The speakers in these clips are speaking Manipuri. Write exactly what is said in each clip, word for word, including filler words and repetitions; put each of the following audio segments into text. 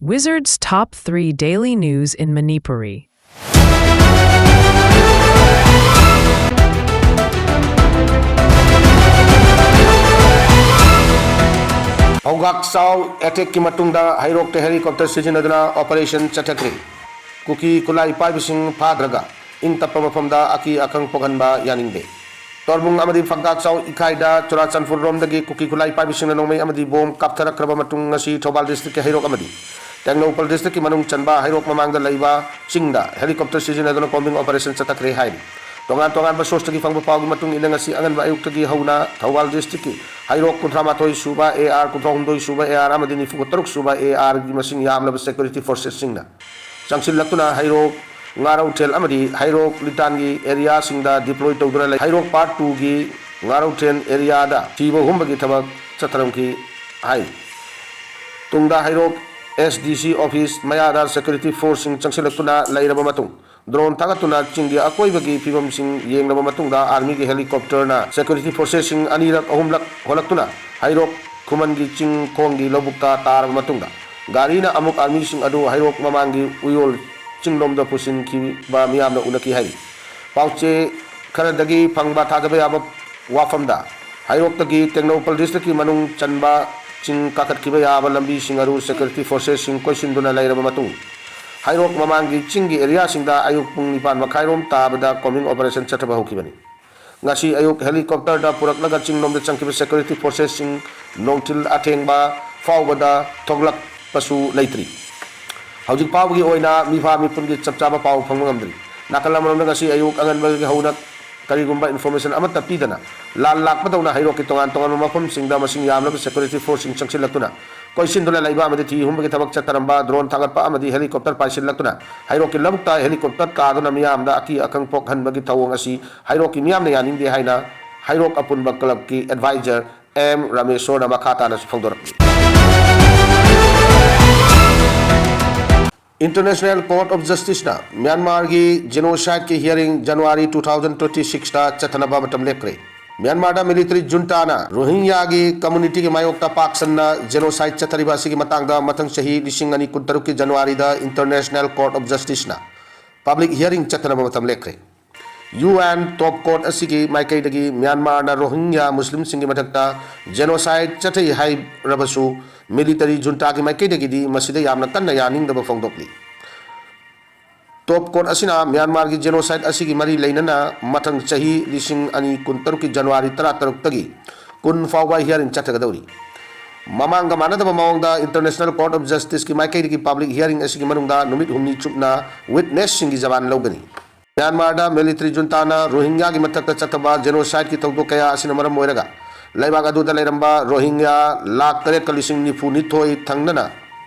Wizards Top three Daily News in Manipuri. ꯄꯥꯎꯒꯥꯛ ꯆꯥꯎ ꯑꯦꯇꯦꯛꯀꯤ ꯃꯇꯨꯡꯗ ꯍꯩꯔꯣꯛꯇ ꯍꯦꯂꯤꯀꯣꯞꯇꯔ ꯁꯤꯖꯤꯟꯅꯗꯨꯅ ꯑꯣꯄꯔꯦꯁꯟ ꯆꯠꯊꯈ꯭ꯔꯦ꯫ ꯀꯨꯀꯤ ꯈꯨꯠꯂꯥꯏ ꯄꯥꯏꯕꯁꯤꯡ ꯐꯥꯗ꯭ꯔꯒ ꯏꯪ ꯇꯞꯄ ꯃꯐꯝꯗ ꯑꯀꯤ ꯑꯈꯪ ꯄꯣꯛꯍꯟꯕ ꯌꯥꯅꯤꯡꯗꯦ꯫ ꯇꯣꯔꯕꯨꯡ ꯑꯃꯗꯤ ꯐꯪꯒꯥꯛꯆꯥꯎ ꯏꯀꯥꯏꯗ ꯆꯨꯔꯥꯆꯥꯟꯄꯨꯔ ꯔꯣꯝꯗꯒꯤ ꯀꯨꯀꯤ ꯈꯨꯠꯂꯥꯏ ꯄꯥꯏꯕꯁꯤꯡꯅ ꯅꯣꯡꯃꯩ ꯑꯃꯗꯤ ꯕꯣꯝ ꯀꯥꯞꯊꯔꯛꯈ꯭ꯔꯕ ꯃꯇꯨꯡ, ꯉꯁꯤ ꯊꯧꯕꯥꯜ ꯗꯤꯁꯇ꯭ꯔꯤꯛꯀꯤ ꯍꯩꯔꯣꯛ ꯑꯃꯗꯤ ꯇꯦꯡꯅꯧꯄꯜ ꯗꯤꯁꯇ꯭ꯔꯤꯛꯀꯤ ꯃꯅꯨꯡ ꯆꯟꯕ ꯍꯩꯔꯣꯛ ꯃꯃꯥꯡꯗ ꯂꯩꯕ ꯆꯤꯡꯗ ꯍꯦꯂꯤꯀꯣꯞꯇꯔ ꯁꯤꯖꯤꯟꯅꯗꯨꯅ ꯀꯣꯝꯕꯤꯡ ꯑꯣꯄꯔꯦꯁꯟ ꯆꯠꯊꯈ꯭ꯔꯦ ꯍꯥꯏꯔꯤ꯫ ꯇꯣꯉꯥꯟ ꯇꯣꯉꯥꯟꯕ ꯁꯣꯔꯁꯇꯒꯤ ꯐꯪꯕ ꯄꯥꯎꯒꯤ ꯃꯇꯨꯡ ꯏꯟꯅ, ꯉꯁꯤ ꯑꯉꯟꯕ ꯑꯌꯨꯛꯇꯒꯤ ꯍꯧꯅ ꯊꯧꯕꯥꯜ ꯗꯤꯁꯇ꯭ꯔꯤꯛꯀꯤ ꯍꯩꯔꯣꯛ ꯀꯨꯟꯊ꯭ꯔꯥ ꯃꯥꯊꯣꯏ ꯁꯨꯕ ꯑꯦ ꯑꯥꯔ, ꯀꯨꯟꯊ꯭ꯔꯥ ꯍꯨꯝꯗꯣꯏ ꯁꯨꯕ ꯑꯦ ꯑꯥꯔ ꯑꯃꯗꯤ ꯅꯤꯐꯨ ꯇꯔꯨꯛ ꯁꯨꯕ ꯑꯦ ꯑꯥꯔꯒꯤ ꯃꯁꯤꯡ ꯌꯥꯝꯂꯕ ꯁꯦꯀ꯭ꯌꯨꯔꯤꯇꯤ ꯐꯣꯔꯁꯦꯁꯁꯤꯡꯅ ꯆꯪꯁꯤꯜꯂꯛꯇꯨꯅ ꯍꯩꯔꯣꯛ ꯉꯥꯔꯧꯊꯦꯜ ꯑꯃꯗꯤ ꯍꯩꯔꯣꯛ ꯂꯤꯇꯥꯟꯒꯤ ꯑꯦꯔꯤꯌꯥꯁꯤꯡꯗ ꯗꯤꯄ꯭ꯂꯣꯏ ꯇꯧꯗꯨꯅ ꯂꯩ꯫ ꯍꯩꯔꯣꯛ ꯄꯥꯔꯠ ꯇꯨꯒꯤ ꯉꯥꯔꯧꯊꯦꯜ ꯑꯦꯔꯤꯌꯥꯗ ꯊꯤꯕ ꯍꯨꯝꯕꯒꯤ ꯊꯕꯛ ꯆꯠꯊꯔꯝꯈꯤ ꯍꯥꯏ꯫ ꯇꯨꯡꯗ ꯍꯩꯔꯣꯛ ꯑꯦꯁ ꯗꯤ ꯁꯤ ꯑꯣꯐꯤꯁ ꯃꯌꯥꯗ ꯁꯦꯀ꯭ꯌꯨꯔꯤꯇꯤ ꯐꯣꯔꯁꯁꯤꯡ ꯆꯪꯁꯤꯜꯂꯛꯇꯨꯅ ꯂꯩꯔꯕ ꯃꯇꯨꯡ, ꯗ꯭ꯔꯣꯟ ꯊꯥꯒꯠꯇꯨꯅ ꯆꯤꯡꯒꯤ ꯑꯀꯣꯏꯕꯒꯤ ꯐꯤꯕꯝꯁꯤꯡ ꯌꯦꯡꯂꯕ ꯃꯇꯨꯡꯗ, ꯑꯥꯔꯃꯤꯒꯤ ꯍꯦꯂꯤꯀꯣꯞꯇꯔꯅ ꯁꯦꯀ꯭ꯌꯨꯔꯤꯇꯤ ꯐꯣꯔꯁꯦꯁꯁꯤꯡ ꯑꯅꯤꯔꯛ ꯑꯍꯨꯝꯂꯛ ꯍꯣꯜꯂꯛꯇꯨꯅ ꯍꯩꯔꯣꯛ ꯈꯨꯃꯟꯒꯤ ꯆꯤꯡ ꯈꯣꯡꯒꯤ ꯂꯧꯕꯨꯛꯇ ꯇꯥꯔꯕ ꯃꯇꯨꯡꯗ, ꯒꯥꯔꯤꯅ ꯑꯃꯨꯛ ꯑꯥꯔꯃꯤꯁꯤꯡ ꯑꯗꯨ ꯍꯩꯔꯣꯛ ꯃꯃꯥꯡꯒꯤ ꯎꯌꯣꯜ ꯆꯤꯡꯂꯣꯝꯗ ꯄꯨꯁꯤꯟꯈꯤꯕ ꯃꯤꯌꯥꯝꯅ ꯎꯅꯈꯤ ꯍꯥꯏꯔꯤ꯫ ꯄꯥꯎꯆꯦ ꯈꯔꯗꯒꯤ ꯐꯪꯕ ꯊꯥꯖꯕ ꯌꯥꯕ ꯋꯥꯐꯝꯗ, ꯍꯩꯔꯣꯛꯇꯒꯤ ꯇꯦꯡꯅꯧꯄꯜ ꯗꯤꯁꯇ꯭ꯔꯤꯛꯀꯤ ꯃꯅꯨꯡ ꯆꯟꯕ ꯆꯤꯡ ꯀꯥꯈꯠꯈꯤꯕ ꯌꯥꯕ ꯂꯝꯕꯤꯁꯤꯡ ꯑꯗꯨ ꯁꯦꯀ꯭ꯌꯨꯔꯤꯇꯤ ꯐꯣꯔꯁꯦꯁꯁꯤꯡ ꯀꯣꯏꯁꯤꯟꯗꯨꯅ ꯂꯩꯔꯕ ꯃꯇꯨꯡ, ꯍꯩꯔꯣꯛ ꯃꯃꯥꯡꯒꯤ ꯆꯤꯡꯒꯤ ꯑꯦꯔꯤꯌꯥꯁꯤꯡꯗ ꯑꯌꯨꯛ ꯄꯨꯡ ꯅꯤꯄꯥꯟ ꯃꯈꯥꯏꯔꯣꯝ ꯇꯥꯕꯗ ꯀꯣꯝꯕꯤꯡ ꯑꯣꯄꯔꯦꯁꯟ ꯆꯠꯊꯕ ꯍꯧꯈꯤꯕꯅꯤ꯫ ꯉꯁꯤ ꯑꯌꯨꯛ ꯍꯦꯂꯤꯀꯣꯞꯇꯔꯗ ꯄꯨꯔꯛꯂꯒ ꯆꯤꯡꯂꯣꯝꯗ ꯆꯪꯈꯤꯕ ꯁꯦꯀ꯭ꯌꯨꯔꯤꯇꯤ ꯐꯣꯔꯁꯦꯁꯁꯤꯡ ꯅꯣꯡꯊꯤꯜ ꯑꯊꯦꯡꯕ ꯐꯥꯎꯕꯗ ꯊꯣꯛꯂꯛꯄꯁꯨ ꯂꯩꯇ꯭ꯔꯤ꯫ ꯍꯧꯖꯤꯛ ꯐꯥꯎꯕꯒꯤ ꯑꯣꯏꯅ ꯃꯤꯐꯥ ꯃꯤꯄꯨꯟꯒꯤ ꯆꯞ ꯆꯥꯕ ꯄꯥꯎ ꯐꯪꯕ ꯉꯝꯗ꯭ꯔꯤ꯫ ꯅꯥꯀꯜ ꯑꯃꯔꯣꯝꯗ, ꯉꯁꯤ ꯑꯌꯨꯛ ꯑꯉꯟꯕꯗꯒꯤ ꯍꯧꯅ ꯀꯔꯤꯒꯨꯝꯕ ꯏꯟꯐꯣꯔꯃꯦꯁꯟ ꯑꯃꯠꯇ ꯄꯤꯗꯅ ꯂꯥꯟ ꯂꯥꯛꯄꯗꯧꯅ ꯍꯩꯔꯣꯛꯀꯤ ꯇꯣꯉꯥꯟ ꯇꯣꯉꯥꯟꯕ ꯃꯐꯝꯁꯤꯡꯗ ꯃꯁꯤꯡ ꯌꯥꯝꯂꯕ ꯁꯦꯀ꯭ꯌꯨꯔꯤꯇꯤ ꯐꯣꯔꯁꯁꯤꯡ ꯆꯪꯁꯤꯜꯂꯛꯇꯨꯅ ꯀꯣꯏꯁꯤꯟꯗꯨꯅ ꯂꯩꯕ ꯑꯃꯗꯤ ꯊꯤ ꯍꯨꯝꯕꯒꯤ ꯊꯕꯛ ꯆꯠꯊꯔꯝꯕ, ꯗ꯭ꯔꯣꯟ ꯊꯥꯒꯠꯄ ꯑꯃꯗꯤ ꯍꯦꯂꯤꯀꯣꯞꯇꯔ ꯄꯥꯏꯁꯤꯜꯂꯛꯇꯨꯅ ꯍꯩꯔꯣꯛꯀꯤ ꯂꯧꯕꯨꯛꯇ ꯍꯦꯂꯤꯀꯣꯞꯇꯔ ꯀꯥꯗꯨꯅ ꯃꯤꯌꯥꯝꯗ ꯑꯀꯤ ꯑꯈꯪ ꯄꯣꯛꯍꯟꯕꯒꯤ ꯊꯧꯑꯣꯡ ꯑꯁꯤ ꯍꯩꯔꯣꯛꯀꯤ ꯃꯤꯌꯥꯝꯅ ꯌꯥꯅꯤꯡꯗꯦ ꯍꯥꯏꯅ ꯍꯩꯔꯣꯛ ꯑꯄꯨꯟꯕ ꯀ꯭ꯂꯕꯀꯤ ꯑꯦꯗꯚꯥꯏꯖꯔ ꯑꯦꯝ ꯔꯥꯃꯦꯁꯣꯔꯅ ꯃꯈꯥ ꯇꯥꯅꯁꯨ ꯐꯣꯡꯗꯣꯔꯛꯂꯤ꯫ International Court of Justiceꯅ ꯃ꯭ꯌꯥꯟꯃꯥꯔꯒꯤ ꯖꯦꯅꯣꯁꯥꯏꯗꯀꯤ hearing January two thousand twenty sixꯇ ꯆꯠꯊꯅꯕ ꯃꯇꯝ ꯂꯦꯞꯈ꯭ꯔꯦ꯫ ꯃ꯭ꯌꯥꯟꯃꯥꯔꯗ ꯃꯤꯂꯤꯇꯔꯤ ꯖꯨꯟꯇꯥꯅ ꯔꯣꯍꯤꯡꯌꯥꯒꯤ ꯀꯝꯃ꯭ꯌꯨꯅꯤꯇꯤꯒꯤ ꯃꯥꯌꯣꯛꯇ ꯄꯥꯛ ꯁꯟꯅ ꯖꯦꯅꯣꯁꯥꯏꯗ ꯆꯠꯊꯔꯤꯕ ꯑꯁꯤꯒꯤ ꯃꯇꯥꯡꯗ ꯃꯊꯪ ꯆꯍꯤ ꯂꯤꯁꯤꯡ ꯑꯅꯤ ꯀꯨꯟꯇꯔꯨꯛꯀꯤ ꯖꯅꯋꯥꯔꯤꯗ ꯏꯟꯇꯔꯅꯦꯁꯅꯦꯜ ꯀꯣꯔꯠ ꯑꯣꯐ ꯖꯁꯇꯤꯁꯅ ꯄꯕ꯭ꯂꯤꯛ ꯍꯤꯌꯥꯔꯤꯡ ꯆꯠꯊꯅꯕ ꯃꯇꯝ ꯂꯦꯞꯈ꯭ꯔꯦ꯫ ꯌꯨ ꯑꯦꯟ ꯇꯣꯞ ꯀꯣꯔꯠ ꯑꯁꯤꯒꯤ ꯃꯥꯏꯀꯩꯗꯒꯤ ꯃ꯭ꯌꯥꯟꯃꯥꯔꯅ ꯔꯣꯍꯤꯡꯌꯥ ꯃꯨꯁꯂꯤꯝꯁꯤꯡꯒꯤ ꯃꯊꯛꯇ ꯖꯦꯅꯣꯁꯥꯏꯗ ꯆꯠꯊꯩ ꯍꯥꯏꯔꯕꯁꯨ, ꯃꯤꯂꯤꯇꯔꯤ ꯖꯨꯟꯇꯥꯒꯤ ꯃꯥꯏꯀꯩꯗꯒꯤꯗꯤ ꯃꯁꯤꯗ ꯌꯥꯝꯅ ꯀꯟꯅ ꯌꯥꯅꯤꯡꯗꯕ ꯐꯣꯡꯗꯣꯛꯂꯤ꯫ ꯇꯣꯞ ꯀꯣꯔꯠ ꯑꯁꯤꯅ ꯃ꯭ꯌꯥꯟꯃꯥꯔꯒꯤ ꯖꯦꯅꯣꯁꯥꯏꯗ ꯑꯁꯤꯒꯤ ꯃꯔꯤ ꯂꯩꯅꯅ ꯃꯊꯪ ꯆꯍꯤ ꯂꯤꯁꯤꯡ ꯑꯅꯤ ꯀꯨꯟꯇꯔꯨꯛꯀꯤ ꯖꯅꯋꯥꯔꯤ ꯇꯔꯥꯇꯔꯨꯛꯇꯒꯤ ꯀꯨꯟ ꯐꯥꯎꯕ ꯍꯤꯌꯥꯔꯤꯡ ꯆꯠꯊꯒꯗꯧꯔꯤ꯫ ꯃꯃꯥꯡꯒ ꯃꯥꯟꯅꯗꯕ ꯃꯑꯣꯡꯗ ꯏꯟꯇꯔꯅꯦꯁꯅꯦꯜ ꯀꯣꯔꯠ ꯑꯣꯐ ꯖꯁꯇꯤꯁꯀꯤ ꯃꯥꯏꯀꯩꯗꯒꯤ ꯄꯕ꯭ꯂꯤꯛ ꯍꯤꯌꯥꯔꯤꯡ ꯑꯁꯤꯒꯤ ꯃꯅꯨꯡꯗ ꯅꯨꯃꯤꯠ ꯍꯨꯝꯅꯤ ꯆꯨꯞꯅ ꯋꯤꯠꯅꯦꯁꯁꯤꯡꯒꯤ ꯖꯕꯥꯟ ꯂꯧꯒꯅꯤ꯫ ꯃ꯭ꯌꯥꯟꯃꯥꯔꯗ ꯃꯤꯂꯤꯇꯔꯤ ꯖꯨꯟꯇꯥꯅ ꯔꯣꯍꯤꯡꯌꯥꯒꯤ ꯃꯊꯛꯇ ꯆꯠꯊꯕ ꯖꯦꯅꯣꯁꯥꯏꯗꯀꯤ ꯊꯧꯗꯣꯛ ꯀꯌꯥ ꯑꯁꯤꯅ ꯃꯔꯝ ꯑꯣꯏꯔꯒ ꯂꯩꯕꯥꯛ ꯑꯗꯨꯗ ꯂꯩꯔꯝꯕ ꯔꯣꯍꯤꯡꯌꯥ ꯂꯥꯈ ꯇꯔꯦꯠꯀ ꯂꯤꯁꯤꯡ ꯅꯤꯐꯨ ꯅꯤꯊꯣꯏ ꯊꯪꯅꯅ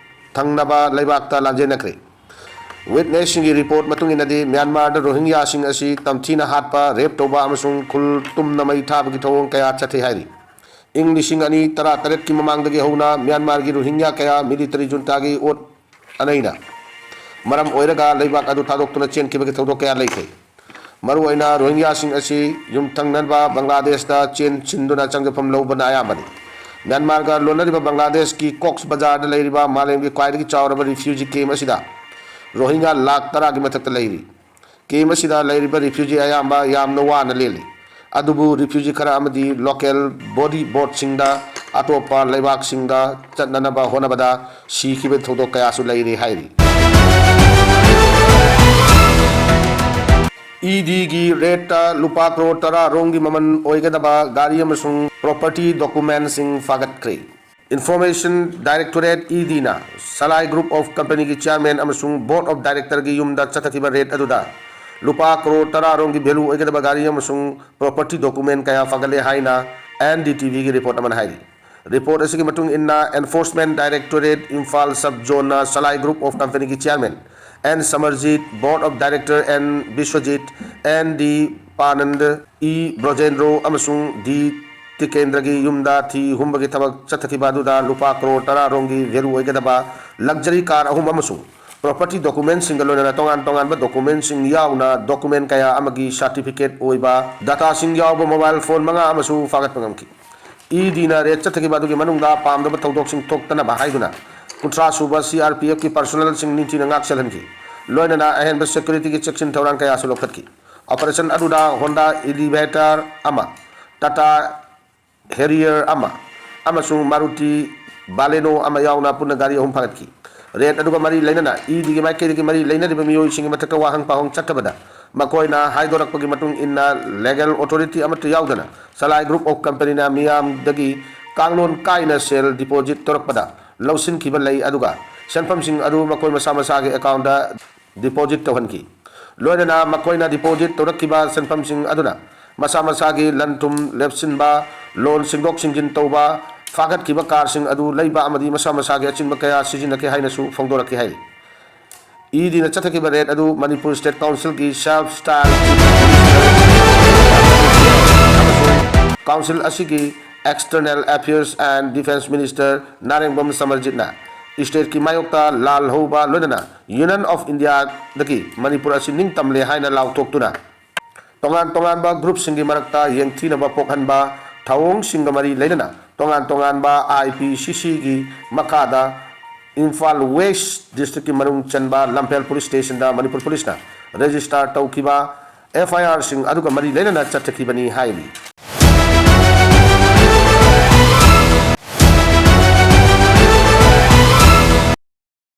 ꯊꯪꯅꯕ ꯂꯩꯕꯥꯛꯇ ꯂꯥꯟꯖꯦꯟꯅꯈ꯭ꯔꯦ꯫ ꯋꯤꯠꯅꯦꯁꯁꯤꯡꯒꯤ ꯔꯤꯄꯣꯔꯠ ꯃꯇꯨꯡ ꯏꯟꯅꯗꯤ, ꯃ꯭ꯌꯥꯟꯃꯥꯔꯗ ꯔꯣꯍꯤꯡꯌꯥꯁꯤꯡ ꯑꯁꯤ ꯇꯝꯊꯤꯅ ꯍꯥꯠꯄ, ꯔꯦꯞ ꯇꯧꯕ ꯑꯃꯁꯨꯡ ꯈꯨꯜ ꯇꯨꯝꯅ ꯃꯩ ꯊꯥꯕꯒꯤ ꯊꯧꯑꯣꯡ ꯀꯌꯥ ꯆꯠꯊꯩ ꯍꯥꯏꯔꯤ꯫ ꯏꯪ ꯂꯤꯁꯤꯡ ꯑꯅꯤ ꯇꯔꯥꯇꯔꯦꯠꯀꯤ ꯃꯃꯥꯡꯗꯒꯤ ꯍꯧꯅ ꯃ꯭ꯌꯥꯟꯃꯥꯔꯒꯤ ꯔꯣꯍꯤꯡꯌꯥ ꯀꯌꯥ ꯃꯤꯂꯤꯇꯔꯤ ꯖꯨꯟꯇꯥꯒꯤ ꯑꯣꯠ ꯑꯅꯩꯅ ꯃꯔꯝ ꯑꯣꯏꯔꯒ ꯂꯩꯕꯥꯛ ꯑꯗꯨ ꯊꯥꯗꯣꯛꯇꯨꯅ ꯆꯦꯟꯈꯤꯕꯒꯤ ꯊꯧꯗꯣꯛ ꯀꯌꯥ ꯂꯩꯈ꯭ꯔꯦ꯫ ꯃꯔꯨꯑꯣꯏꯅ ꯔꯣꯍꯤꯡꯌꯥꯁꯤꯡ ꯑꯁꯤ ꯌꯨꯝꯊꯪꯅꯕ ꯕꯪꯒ꯭ꯂꯥꯗꯦꯁꯇ ꯆꯦꯟꯁꯤꯟꯗꯨꯅ ꯆꯪꯖꯐꯝ ꯂꯧꯕꯅ ꯑꯌꯥꯝꯕꯅꯤ꯫ ꯃ꯭ꯌꯥꯟꯃꯥꯔꯒ ꯂꯣꯟꯅꯔꯤꯕ ꯕꯪꯒ꯭ꯂꯥꯗꯦꯁꯀꯤ ꯀꯣꯛꯁ ꯕꯖꯥꯔꯗ ꯂꯩꯔꯤꯕ ꯃꯥꯂꯦꯝꯒꯤ ꯈ꯭ꯋꯥꯏꯗꯒꯤ ꯆꯥꯎꯔꯕ ꯔꯤꯐ꯭ꯌꯨꯖꯤ ꯀꯦꯝꯞ ꯑꯁꯤꯗ ꯔꯣꯍꯤꯡꯌꯥ ꯂꯥꯈ ꯇꯔꯥꯒꯤ ꯃꯊꯛꯇ ꯂꯩꯔꯤ꯫ ꯀꯦꯝꯞ ꯑꯁꯤꯗ ꯂꯩꯔꯤꯕ ꯔꯤꯐ꯭ꯌꯨꯖꯤ ꯑꯌꯥꯝꯕ ꯌꯥꯝꯅ ꯋꯥꯅ ꯂꯦꯜꯂꯤ꯫ ꯑꯗꯨꯕꯨ ꯔꯤꯐ꯭ꯌꯨꯖꯤ ꯈꯔ ꯑꯃꯗꯤ ꯂꯣꯀꯦꯜ ꯕꯣꯗꯤ ꯕꯣꯠꯁꯤꯡꯗ ꯑꯇꯣꯞꯄ ꯂꯩꯕꯥꯛꯁꯤꯡꯗ ꯆꯠꯅꯅꯕ ꯍꯣꯠꯅꯕꯗ ꯁꯤꯈꯤꯕ ꯊꯧꯗꯣꯛ ꯀꯌꯥꯁꯨ ꯂꯩꯔꯤ ꯍꯥꯏꯔꯤ꯫ ꯏ ꯗꯤꯒꯤ ꯔꯦꯗꯇ ꯂꯨꯄꯥ ꯀ꯭ꯔꯣꯔ ꯇꯔꯥ ꯔꯣꯝꯒꯤ ꯃꯃꯜ ꯑꯣꯏꯒꯗꯕ ꯒꯥꯔꯤ ꯑꯃꯁꯨꯡ ꯄ꯭ꯔꯣꯄꯔꯇꯤ ꯗꯣꯀꯨꯃꯦꯟꯁꯤꯡ ꯐꯥꯒꯠꯈ꯭ꯔꯦ꯫ ꯏꯟꯐꯣꯔꯃꯦꯁꯟ ꯗꯥꯏꯔꯦꯛꯇꯣꯔꯦꯠ, ꯏ ꯗꯤꯅ ꯁꯂꯥꯏ ꯒ꯭ꯔꯨꯞ ꯑꯣꯐ ꯀꯝꯄꯅꯤꯒꯤ ꯆꯤꯌꯥꯔꯃꯦꯟ ꯑꯃꯁꯨꯡ ꯕꯣꯔꯗ ꯑꯣꯐ ꯗꯥꯏꯔꯦꯛꯇꯔꯒꯤ ꯌꯨꯝꯗ ꯆꯠꯊꯈꯤꯕ ꯔꯦꯗ ꯑꯗꯨꯗ ꯂꯨꯄꯥ ꯀ꯭ꯔꯣꯔ ꯇꯔꯥ ꯔꯣꯝꯒꯤ ꯚꯦꯂꯨ ꯑꯣꯏꯒꯗꯕ ꯒꯥꯔꯤ ꯑꯃꯁꯨꯡ ꯄ꯭ꯔꯣꯄꯔꯇꯤ ꯗꯣꯀꯨꯃꯦꯟ ꯀꯌꯥ ꯐꯥꯒꯠꯂꯦ ꯍꯥꯏꯅ ꯑꯦꯟ ꯗꯤ ꯇꯤ ꯚꯤꯒꯤ ꯔꯤꯄꯣꯔꯠ ꯑꯃꯅ ꯍꯥꯏꯔꯤ꯫ ꯔꯤꯄꯣꯔꯠ ꯑꯁꯤꯒꯤ ꯃꯇꯨꯡ ꯏꯟꯅ, ꯑꯦꯟꯐꯣꯔꯁꯃꯦꯟ ꯗꯥꯏꯔꯦꯛꯇꯣꯔꯦꯠ ꯏꯝꯐꯥꯜ ꯁꯕ ꯖꯣꯟꯅ ꯁꯂꯥꯏ ꯒ꯭ꯔꯨꯞ ꯑꯣꯐ ꯀꯝꯄꯅꯤꯒꯤ chairman N Samarjit, board of director N Biswajit, N D ꯄꯥꯅꯟꯗ, ꯏ ꯕ꯭ꯔꯣꯖꯦꯟꯗ꯭ꯔꯣ ꯑꯃꯁꯨꯡ ꯗꯤ ꯇꯤꯀꯦꯟꯗ꯭ꯔꯒꯤ ꯌꯨꯝꯗ ꯊꯤ ꯍꯨꯝꯕꯒꯤ ꯊꯕꯛ ꯆꯠꯊꯈꯤꯕ ꯑꯗꯨꯗ ꯂꯨꯄꯥ ꯀ꯭ꯔꯣꯔ ꯇꯔꯥ ꯔꯣꯝꯒꯤ ꯚꯦꯂꯨ ꯑꯣꯏꯒꯗꯕ ꯂꯛꯖꯔꯤ ꯀꯥꯔ ꯑꯍꯨꯝ ꯑꯃꯁꯨꯡ property documentꯁꯤꯡꯒ ꯂꯣꯏꯅꯅ ꯇꯣꯉꯥꯟ ꯇꯣꯉꯥꯟꯕ documentꯁꯤꯡ ꯌꯥꯎꯅ document ꯀꯌꯥ ꯑꯃꯒꯤ certificate ꯑꯣꯏꯕ dataꯁꯤꯡ ꯌꯥꯎꯕ mobile phone ꯃꯉꯥ ꯑꯃꯁꯨ ꯐꯥꯒꯠꯄ ꯉꯝꯈꯤ꯫ ꯏ ꯗꯤꯅ raid ꯆꯠꯊꯈꯤꯕ ꯑꯗꯨꯒꯤ ꯃꯅꯨꯡꯗ ꯄꯥꯝꯗꯕ ꯊꯧꯗꯣꯛꯁꯤꯡ ꯊꯣꯛꯇꯅꯕ ꯍꯥꯏꯗꯨꯅ ꯀꯨꯟꯊ꯭ꯔꯥ ꯁꯨꯕ C R P Fꯀꯤ personnelꯁꯤꯡ ꯅꯤꯡꯊꯤꯅ ꯉꯥꯛꯁꯦꯜꯍꯟꯈꯤ꯫ ꯂꯣꯏꯅꯅ ꯑꯍꯦꯟꯕ securityꯒꯤ ꯆꯦꯛꯁꯤꯟ ꯊꯧꯔꯥꯡ ꯀꯌꯥꯁꯨ ꯂꯧꯈꯠꯈꯤ꯫ Operation ꯑꯗꯨꯗ Honda Elevator ꯑꯃ, Tata Harrier ꯑꯃ ꯑꯃꯁꯨꯡ Maruti Baleno ꯑꯃ ꯌꯥꯎꯅ ꯄꯨꯟꯅ ꯒꯥꯔꯤ ꯑꯍꯨꯝ ꯐꯥꯒꯠꯈꯤ꯫ Raid ꯑꯗꯨꯒ ꯃꯔꯤ ꯂꯩꯅꯅ ꯏ ꯗꯤꯒꯤ ꯃꯥꯏꯀꯩꯗꯒꯤ ꯃꯔꯤ ꯂꯩꯅꯔꯤꯕ ꯃꯤꯑꯣꯏꯁꯤꯡꯒꯤ ꯃꯊꯛꯇ ꯋꯥꯍꯪ ꯄꯥꯎꯍꯪ ꯆꯠꯊꯕꯗ ꯃꯈꯣꯏꯅ ꯍꯥꯏꯗꯣꯔꯛꯄꯒꯤ ꯃꯇꯨꯡ ꯏꯟꯅ legal authority ꯑꯃꯠꯇ ꯌꯥꯎꯗꯅ ꯁꯂꯥꯏ group of companyꯅ ꯃꯤꯌꯥꯝꯗꯒꯤ ꯀꯥꯡꯂꯣꯟ ꯀꯥꯏꯅ ꯁꯦꯜ deposit ꯇꯧꯔꯛꯄꯗ ꯂꯧꯁꯤꯟꯈꯤꯕ ꯂꯩ, ꯑꯗꯨꯒ ꯁꯦꯟꯐꯝꯁꯤꯡ ꯑꯗꯨ ꯃꯈꯣꯏ ꯃꯁꯥ ꯃꯁꯥꯒꯤ accountꯗ deposit ꯇꯧꯍꯟꯈꯤ꯫ ꯂꯣꯏꯅꯅ ꯃꯈꯣꯏꯅ deposit ꯇꯧꯔꯛꯈꯤꯕ ꯁꯦꯟꯐꯝꯁꯤꯡ ꯑꯗꯨꯅ ꯃꯁꯥ ꯃꯁꯥꯒꯤ ꯂꯟ ꯊꯨꯝ ꯂꯦꯞꯁꯤꯟꯕ, loan ꯁꯤꯡꯗꯣꯛ ꯁꯤꯡꯖꯤꯟ ꯇꯧꯕ, ꯐꯥꯒꯠꯈꯤꯕ carꯁꯤꯡ ꯑꯗꯨ ꯂꯩꯕ ꯑꯃꯗꯤ ꯃꯁꯥ ꯃꯁꯥꯒꯤ ꯑꯆꯤꯟꯕ ꯀꯌꯥ ꯁꯤꯖꯤꯟꯅꯈꯤ ꯍꯥꯏꯅꯁꯨ ꯐꯣꯡꯗꯣꯔꯛꯈꯤ ꯍꯥꯏ꯫ ꯏ ꯗꯤꯅ ꯆꯠꯊꯈꯤꯕ raid ꯑꯗꯨ ꯃꯅꯤꯄꯨꯔ State Councilꯒꯤ Self Style ꯑꯃꯁꯨꯡ council ꯑꯁꯤꯒꯤ External Affairs and Defence Minister ꯅꯥꯔꯦꯡꯕꯝ ꯁꯃꯔꯖꯤꯠꯅ stateꯀꯤ ꯃꯥꯌꯣꯛꯇ ꯂꯥꯜ ꯍꯧꯕ ꯂꯣꯏꯅꯅ Union of Indiaꯗꯒꯤ ꯃꯅꯤꯄꯨꯔ ꯑꯁꯤ ꯅꯤꯡꯇꯝꯂꯦ ꯍꯥꯏꯅ ꯂꯥꯎꯊꯣꯛꯇꯨꯅ ꯇꯣꯉꯥꯟ ꯇꯣꯉꯥꯟꯕ groupꯁꯤꯡꯒꯤ ꯃꯔꯛꯇ ꯌꯦꯡꯊꯤꯅꯕ ꯄꯣꯛꯍꯟꯕ ꯊꯧꯑꯣꯡꯁꯤꯡꯒ ꯃꯔꯤ ꯂꯩꯅꯅ ꯇꯣꯉꯥꯟ ꯇꯣꯉꯥꯟꯕ I P C Cꯒꯤ ꯃꯈꯥꯗ ꯏꯝꯐꯥꯜ West districtꯀꯤ ꯃꯅꯨꯡ ꯆꯟꯕ ꯂꯝꯐꯦꯜ police stationꯗ ꯃꯅꯤꯄꯨꯔ policeꯅ register ꯇꯧꯈꯤꯕ F I Rꯁꯤꯡ ꯑꯗꯨꯒ ꯃꯔꯤ ꯂꯩꯅꯅ ꯆꯠꯊꯈꯤꯕꯅꯤ ꯍꯥꯏꯔꯤ꯫